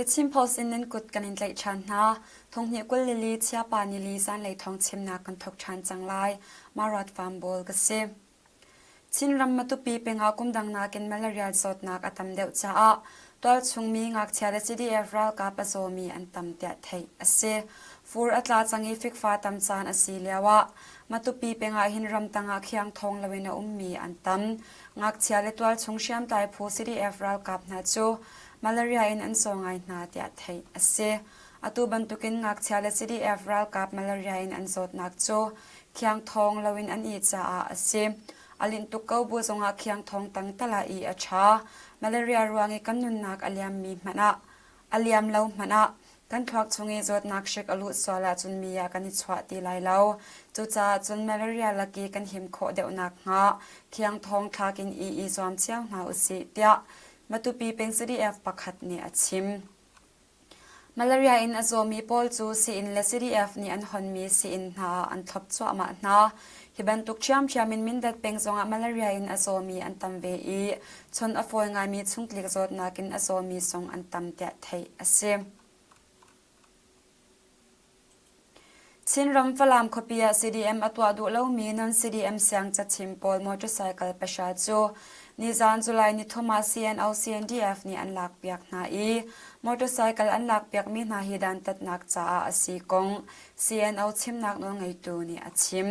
The Chin Post in nan kut kan in tlaih ṭhan hna. Thonghnih 22 Chiapa nili zanlei thawng chimnak kan thawk ṭhan cang lai. Marat Farm Bawl ka si. Chinram Matupi pengah kum dang nakin malaria zawtnak a tam deuh caah tualchung mi ngakchia le CDF ralkap a zawmi an tam tiah theih a si. Fur a tla cang i fikfa tam caan a si lioah Matupi pengah hin ramtang ah khiang thawng loin a ummi an tam. Ngakchia le tualchung hriamtlai phu CDF ralkap hna cu malaria in an zaw ngai hna tiah theih a si. Atu bantukin ngakchia le CDF ralkap malaria in an zawtnak cu Khiangthawng loin an ih caah a si. A linh tuk ko bu zongah khiangthawng tang tal ah ih a ṭha. Malaria ruang i kan nunnak a liammi hmanh ah a liam lo hmanh ah kan thluak chung i zawtnak hrik a luh sual ahcun mi ah kan i chuah ti lai lo. Cucaah cun malaria lak i kan him khawh deuh nakhnga khiangthawng thlak in ih i zuam cio hna usih, tiah Matupi peng CDF pakhat nih a chim. Malaria in a zawmi pawl cu sii-inn le CDF nih an honmi sii-inn hna ah an thlop cuahmah hna. Hi bantuk ṭhiamṭhiam in Mindat peng zongah malaria in a zawmi an tam ve i chawnh a fawi ngaimi chungtlik zawtnak in a zawmi zong an tam tiah theih a si. Chinram Falam khuapi ah CDM a tuah duh lomi non-CDM siangcachim pawl motorcycle pahra cu nizaan July nithum ah CNO-CNDF nih an lakpiak hna i motorcycle an lakpiakmi hna hi dantatnak caah a si kong CNO chimnak nawlngeitu nih a chim.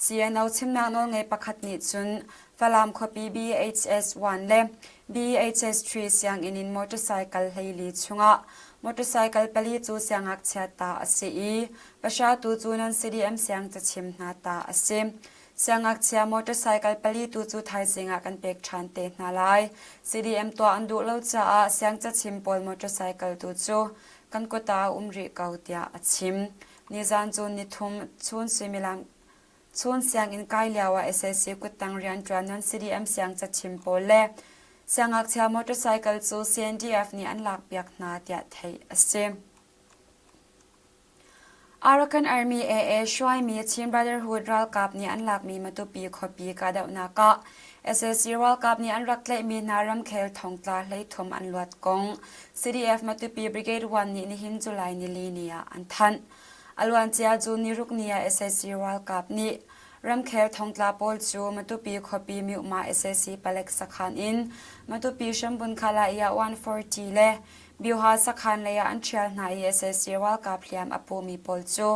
CNO chimnak nawlngei pakhat nih cun Falam khuapi BHS 1 le BHS 3 sianginn in motorcycle 14 chungah motorcycle pali cu siangngakchia ta a si i pahra tu cu nan CDM siang cachim hna ta a si. Siangngakchia motorcycle pali tu cu thaizing ah kan pek ṭhan te hna lai. CDM tuah an duh lo caah siang cachim pawl motorcycle tu cu kan kut ah a um rih ko tiah a chim. Nizan cu nithum chun suimilam Chun sianginn kai lioah sac kuttang rianṭuan non CDM siangcachim pawl le siangngakchia motorcycle cu CNDF nih an lakpiak hna tiah theih a si. Arakan Army AA hruaimi Chin Brotherhood ralkap nih an lakmi Matupi khuapi kahdohnak ah sac ralkap nih an rak tlaihmi hna ramkhel thongtla 33 an luat kong CDF Matupi Brigade 1 nih nihin July nili ni ah an thanh. A luancia June niruk ni ah sac ralkap nih ramkhel thongtla pawl cu Matupi khuapi Myuhma sac palek sakhan in Matupi hrambun Khalaiya 140 le Byuha sakhan lei ah an ṭhial hna i sac ralkap hliam a pumi pawl cu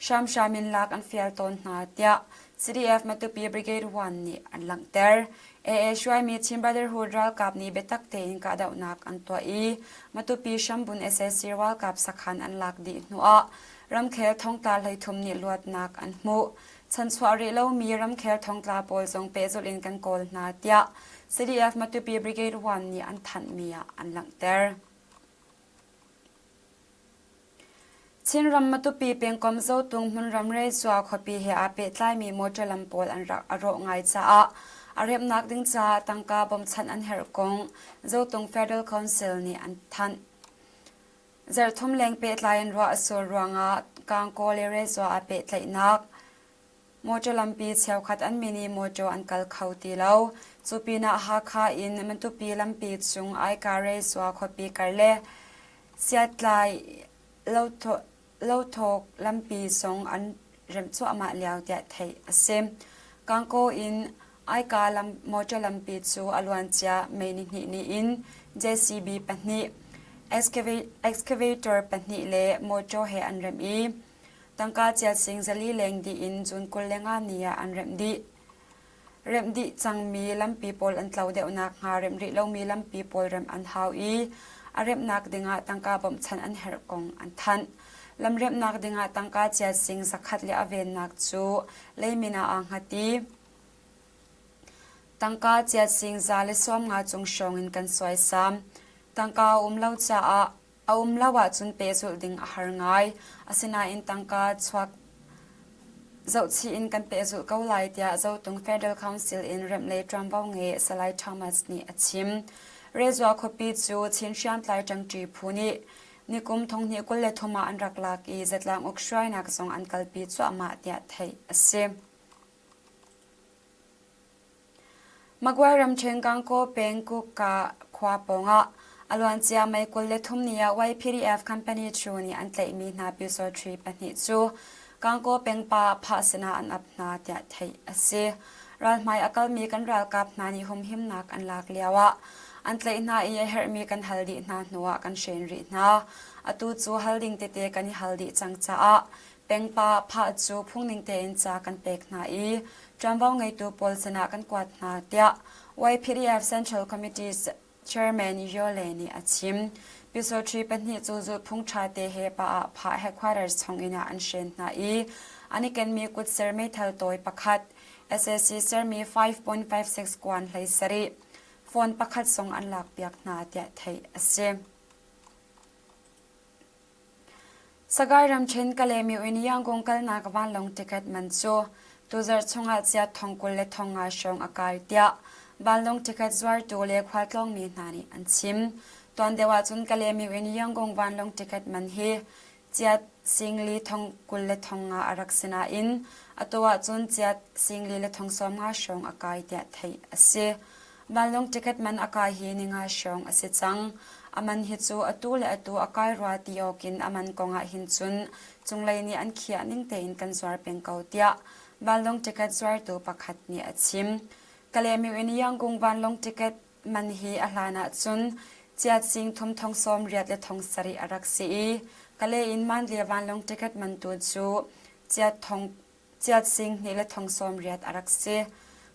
hramhram in lak an fial tawn hna tiah CDF Matupi Brigade 1 nih an langhter. AA hruaimi Chin Brotherhood ralkap nih biatak tein kahdohnak an tuah i Matupi hrambun sac ralkap sakhan an lak dih hnuah ramkhel thongtla 33 nih luatnak an hmuh. Chanchuah rih lomi ramkhel thongtla pawl zong pehzulh in kan kawl hna tiah CDF Matupi Brigade 1 nih an thanhmi ah an langhter. Chinram Matupi pengkomh Zotung hmunram Rezua khuapi he aa pehtlaimi motor lam pawl an rak a rawh ngai caah a remhnak ding caah tangka bawmhchanh an herh kong Zotung Federal Council nih an thanh. Zarhthum leng pehtlai in ruah a sur ruangah Kangkaw le Rezua aa pehtlaihnak Motor lampi cheukhat an min i motor an kal kho ti lo. Cu pinah Hakha in Matupi lampi cung Aikare Zua khuapi kar le Siatlai Lothawk lampi zong an remh cuahmah lio tiah theih a si. Kangkaw in Aika motor lampi cu a luancia May nihnih ni in JCB pahnih, excavator pahnih le motor he an remh i Tangka chiat sing 400 leng dih in June 25 ni ah an remh dih. Remh dih cangmi lampi pawl an tlo deuhnak hnga remh rih lomi lampi pawl remh an hau i a remhnak dingah tangka bawmhchanh an herh kong an thanh. Lam remhnak dingah tangka chiat sing zakhat le a vennak cu leimin ah aa hngat i tangka chiat sing 150 cung hrawng in kan suaisam. Tangka a um lo caah A um lo ahcun pehzulh ding a har ngai. Asinain tangka chuak zohchih in kan pehzulh ko lai tiah Zotung Federal Council in remhlei ṭuanvo ngei Salai Thomas nih a chim. Rezua khuapi cu Chin hriamtlai ṭangṭi phu nih nikum 2023 ah an rak lak i zatlang uk hruainak zong an kalpi cuahmah tiah theih a si. Magway ramṭhen Gangaw peng Kukka khua pawngah A luancia May 23 ni ah YPDF company Chu nih an tlaihmi hna Pyusawṭhi pahnih cu Gangaw pengpa phah sinah an ap hna tiah theih a si. Ralhmai a kalmi kan ralkap hna nih humhimnak an lak lioah an tlaih hna i a herhmi kan hal dih hna hnuah kan hren rih hna. Atu cu hal ding tete kan i hal dih cang caah pengpa phah cu phungning tein ca kan pek hna i ṭuanvo ngeitu pawl sinah kan kuat hna tiah YPDF Central Committee Chairman Yole nih a chim. Pyusawṭhi pahnih cu zulhphung ṭha te he pa ah phah headquarters chungin ah an hren hna i an i kenmi kutser meithal tawi pakhat, sac sermi 5.56 kuan hlei sarih, phone pakhat zong an lakpiak hna tiah theih a si. Sagaing ramṭhen Kalaymyo in Yangon kalnak vanlawng ticket man cu tuzarh chungah chiat thong 25 hrawng a kai tiah vanlawng ticket zuartu le khualtlawngmi hna nih an chim. Tuan deuh ahcun Kalaymyo in Yangon vanlawng ticket man hi chiat singli thong 25 a rak si nain atu ahcun chiat singli le thong 50 hrawng a kai tiah theih a si. Vanlawng ticket man a kai hi ninga hrawng a si cang. A man hi cu atu le atu a kai rua ti awkin a man kong ah hin cun cunglei nih an khiah ning tein kan zuar peng ko tiah vanlawng ticket zuartu pakhat nih a chim. Kalaymyo in Yangon vanlawng ticket man hi a hlan ahcun chiat sing thum thong sawm riat le thong sarih a rak si i Kalay in Mandalay vanlawng ticket man tu cu chiat thong chiat sing hnih le thong sawm riat a rak si.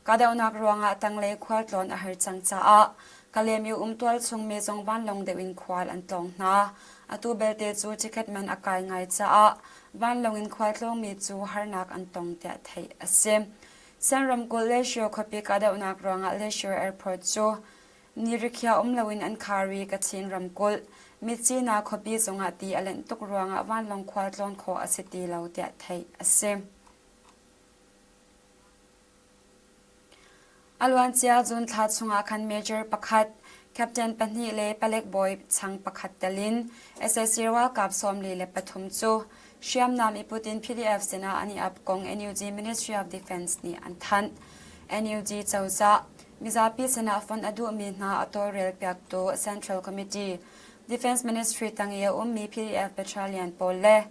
Kahdohnak ruangah tanglei khualtlawn a har cang caah Kalaymyo umtual chungmi zong vanlawng deuh in khual an tlawng hna. Atu belte cu ticket man a kai ngai caah vanlawng in khualtlawngmi cu harnak an tong tiah theih a si. Shan ramkulh Leshio khuapi kahdohnak ruangah Leshio Airport cu ni rikhiah um loin an khar i Kachin ramkulh Myitkyina khuapi zongah ti a lenh tuk ruangah vanlawng khualtlawn khawh a si ti lo tiah theih a si. A luancia June thla chungah khan Major pakhat, Captain pahnih le palek bawi chang pakhat tel in sac ralkap 43 cu Hriamnam i put in PDF sinah an i ap kong NUG Ministry of Defense nih an thanh. NUG cozah, mizapi sinah fonh a duhmi hna a tawlrelpiaktu Central Committee, Defense Ministry tang i a ummi PDF battalion pawl le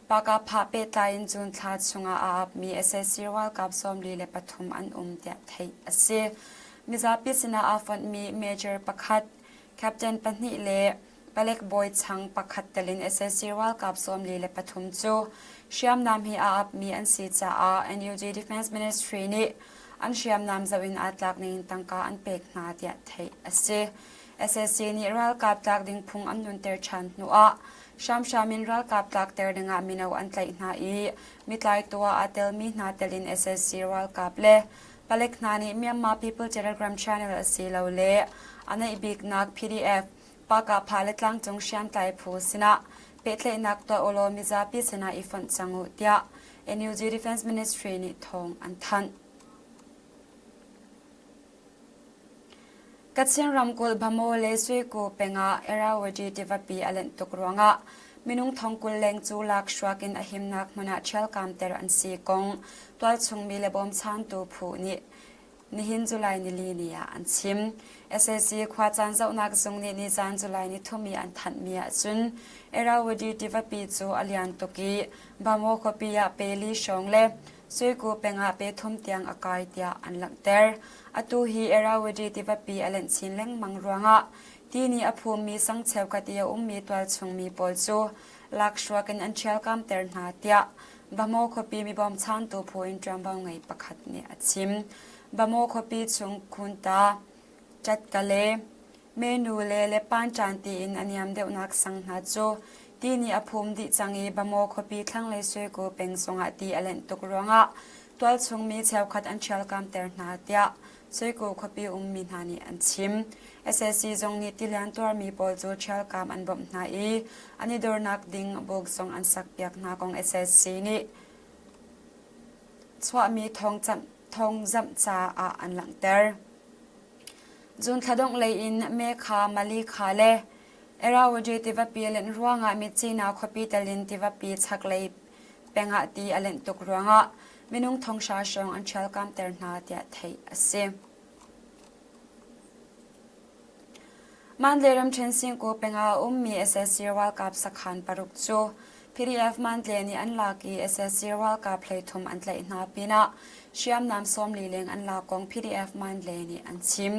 Pakapha pehtlai in June thla chungah aa apmi sac ralkap 43 an um tiah theih a si. Mizapi sinah aa fonhmi Major pakhat, Captain pahnih le Palek bawi chang pakhat tel in sac ralkap 43 cu hriamnam he aa apmi an si caah NUG Defense Ministry nih an hriamnam zoh in aa tlak ning in tangka an pek hna tiah theih a si. Sac nih ralkap tlak ding phung an nunter ṭhan hnuah hramhram in ralkap tlakter dingah mino an tlaih hna i mitlaitu ah aa telmi hna tel in sac ralkap le palek hna nih Myanmar People Telegram Channel asilole a naih biknak PDF Pakahpha le tlangcung hriamtlai phu sinah pehtlaihnak tuah ulaw mizapi sinah i fonh cang u tiah NUG Defense Ministry nih thawng an thanh. Kachin ramkulh Bhamo le Suiku peng ah Irrawaddy tivapi a lenh tuk ruangah minung thong 20 leng cu lakhruak in a himnak hmun ah ṭhialkamter an si kong tualchungmi le bawmchantu phu nih Nihin July nili ni ah an chim. Sac khuacaan zohnak zung nih nizan July nithum i an thanhmi ahcun Irrawaddy tivapi cu a lian tuk i Bamaw khuapi ah pe li hrawng le Suiku peng ah pe thum tiang a kai tiah an langhter. Atu hi Irrawaddy tivapi a lenh chin lengmang ruangah ti nih a phummi sang cheukhat i a ummi tualchungmi pawl cu lakhruak in an ṭhialkamter hna tiah Bamaw khuapi mi bawmchantu phu in ṭuanvo ngei pakhat nih a chim. Bamaw khuapi chung Khunta, Ṭatkale, Menu le Lepanṭan tiin a niam deuhnak sang hna cu ti nih a phum dih cang i Bamaw khuapi thlanglei Suiku peng zongah ti a lenh tuk ruangah tualchung mi cheukhat an ṭhialkamter hna tiah Suiku khuapi ummi hna nih an chim. Sac zong nih tilian tuarmi pawl cu ṭhialkam an bawmh hna i an i dornak ding buk zong an sakpiak hna kong sac nih chuahmi thawngzamh ca ah an langhter. June thla dongh lei in Mekha, Malikha le Irrawaddy tivapi a lenh ruangah Myitkyina khuapi tel in tivapi chaklei peng ah ti a lenh tuk ruangah minung thonghra hrawng an ṭhialkamter hna tiah theih a si. Mandalay ramṭhen Singkaw peng ah a ummi sac ralkap sakhan paruk cu PDF Mandalay nih an lak i sac ralkap 13 an tlaih hna pinah hriamnam 40 leng an lak kong PDF Mandalay nih an chim.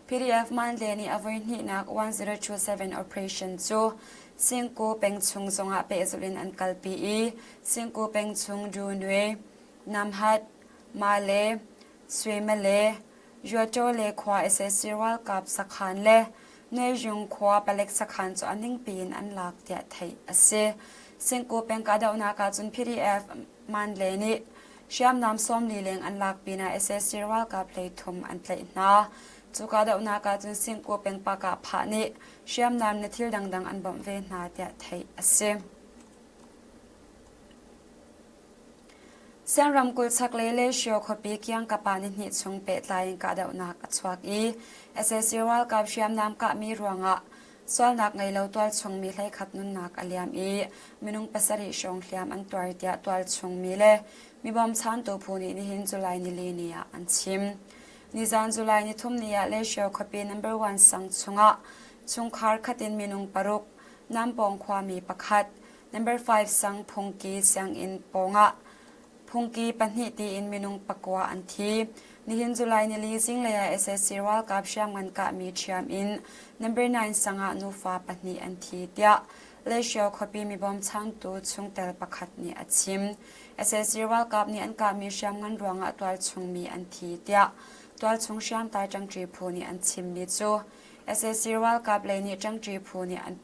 PDF Mandalay nih a voihnihnak 1027 operation cu Singkaw peng chung zongah pehzulh in an kalpi i Singkaw peng chung Dunwe, Namhat, Male, Suimale, Yuataw le khua sac ralkap sakhan le Nuaihzung khua palek sakhan cu a ningpi in an lak tiah theih a si. Singku peng kahdohnak ah cun PDF Mandalay nih hriamnam 40 leng an lak pinah sac ralkap 33 an tlaih hna. Cu kahdohnak ah cun Singku peng pakah phah nih hriamnam le thil dangdang an bawmh ve hna tiah theih a si. Sian ramkulh chaklei le Shio khuapi kiangkap ah nihnih chung pehtlai in kahdohnak a chuak i sac ralkap hriamnam kahmi ruangah sualnak ngei lo tualchung mi 11 nunnak a liam i minung pasarih hrawng hliam an tuar tiah tualchung mi le mi bawmchantu phu nih nihin July nili ni ah an chim. Nizan July nithum ni ah Leshio khuapi number one sang chungah chungkhar khat in minung paruk, Nampawng khuami pakhat, Number 5 sang phungki sianginn pawngah phungki pahnih tiin minung pakua an thi. Nihin July nili zinglei ah sac ralkap hriamngan kahmi ṭhiam in number 9 sang ah nufa pahnih an thi tiah Leisio khuapi mi bawmchangtu chungtel pakhat nih a chim. Sac ralkap nih an kahmi hriamngan ruangah tualchung mi an thi tiah tualchung hriamtlai ṭangṭi phu nih an chimmi cu sac ralkap lei nih ṭangṭi phu nih an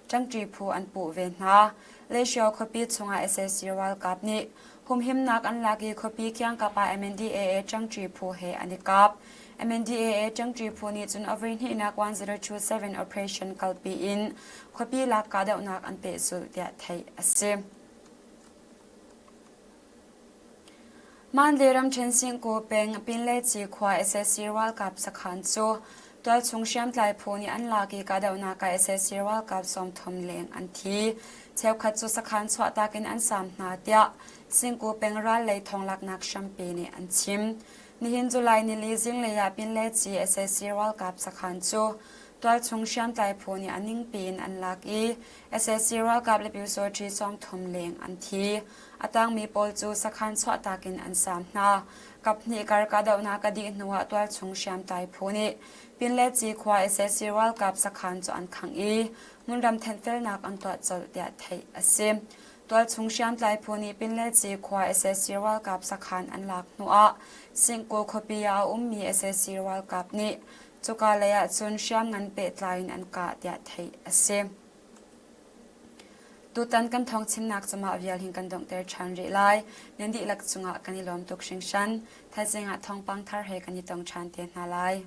Ṭangṭi phu an puh ve hna. Leisio khuapi chungah sac ralkap nih humhimnak an lak i khuapi kiangkap ah MNDAA ṭangṭi phu he an i kap. MNDAA ṭangṭi phu nih cun a voihnihnak 1027 operation kalpi in khuapi lak kahdohnak an pehzulh tiah theih a si. Mandalay ramṭhen Singkaw peng Pinleci khua sac ralkap sakhan cu tualchung hriamtlai phu nih an lak i kahdohnak ah sac ralkap 30 leng an thi. Cheukhat cu sakhan chuahtak in an saam hna tiah Singkaw peng ral lei thawnglaknak hrampi nih an chim. Nihin July nili zinglei ah Pinleci sac ralkap sakhan cu tualchung hriamtlai phu nih a ningpi in an lak i sac ralkap le pyusawṭhi 30 leng an thi. A tangmi pawl cu sakhan chuahtak in an saam hna. Kaphnih kar kahdohnak a dih hnuah tualchung hriamtlai phu nih Pinletci khua sac ralkap sakhan cu an khangh i hmunram thenhfelnak an tuah colh tiah theih a si. Tualchung hriamtlai phu nih Pinletci khua sac ralkap sakhan an lak hnuah Singkaw khuapi ah a ummi sac ralkap nih cuka lei ah cun hriamngan pehtlai in an kah tiah theih a si. Tutan kan thawngchimnak cu mah vial hin kan donghter ṭhan rih lai. Nan dihlak cungah kan i lawm tuk hringhran. Thaizing ah thawngpang thar he kan i tong ṭhan te hna lai.